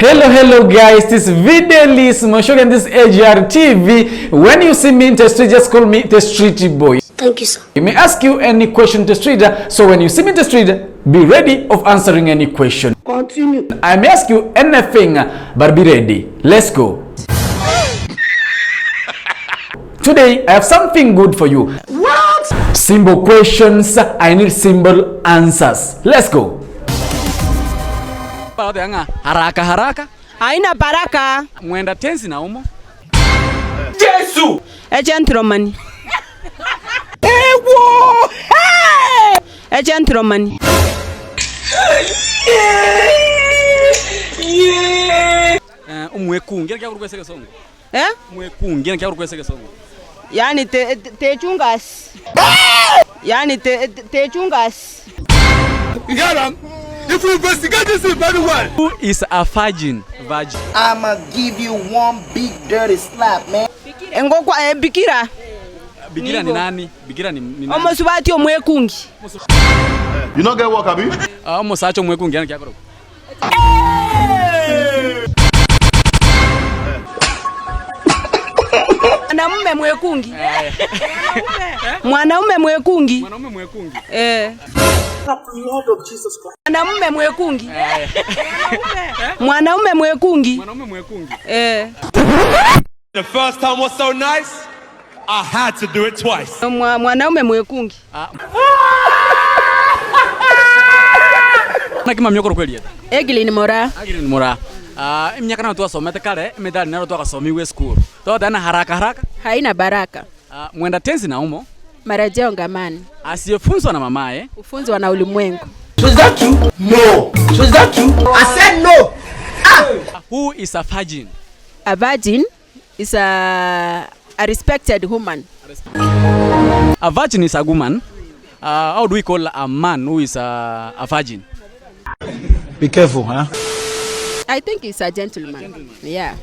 Hello, hello guys, this is Videlis Moshoga and this is AGR TV. When you see me in the street, just call me the street boy. Thank you, sir. I may ask you any question in the street, so when you see me in the street, be ready of answering any question. Continue. I may ask you anything, but be ready. Let's go. Today, I have something good for you. What? Simple questions, I need simple answers. Let's go. Haraka haraka Haina baraka. Mwenda tenzi na umo. Jesu! A gentleman. A gentleman. Umwekungi kya kurwese kesongo. Eh? Mwekungi kya kurwese kesongo. Yani te chungas. Yani te chungas. You hear am? If you investigate this thing very well. Who is a virgin? Virgin. I'ma give you one big dirty slap, man. Engokwa bikira. Bigira ni nani? Bigira ni nani? Omosubati omwekungi. You no get work, abi? Omusacha omwekungi yani kya kurwa. Mwanamume mwekungi. Mwanaume mwekungi. Mwanaume mwekungi. Eh. Mwanamume mwekungi. Mwanaume mwekungi. Mwanaume mwekungi. Eh. The first time was so nice, I had to do it twice. Mwanaume mwekungi. Na kima myokoro kweli. Eglin Mora. Agiri ni mora. Imyaka na twasomete kale imethali naro twakasomiwe school. Twatana haraka haraka. Haina baraka. Mwenda tenzi na umo. Marejeo ngamani. Asiyefunzwa na mamaye Ufunzwa na ulimwengu. So is that true? No. So is that true? I said no. Who is a virgin? A virgin is a respected woman. A virgin is a woman. How do we call a man who is a virgin? Be careful, huh? I think he's a gentleman. Yeah.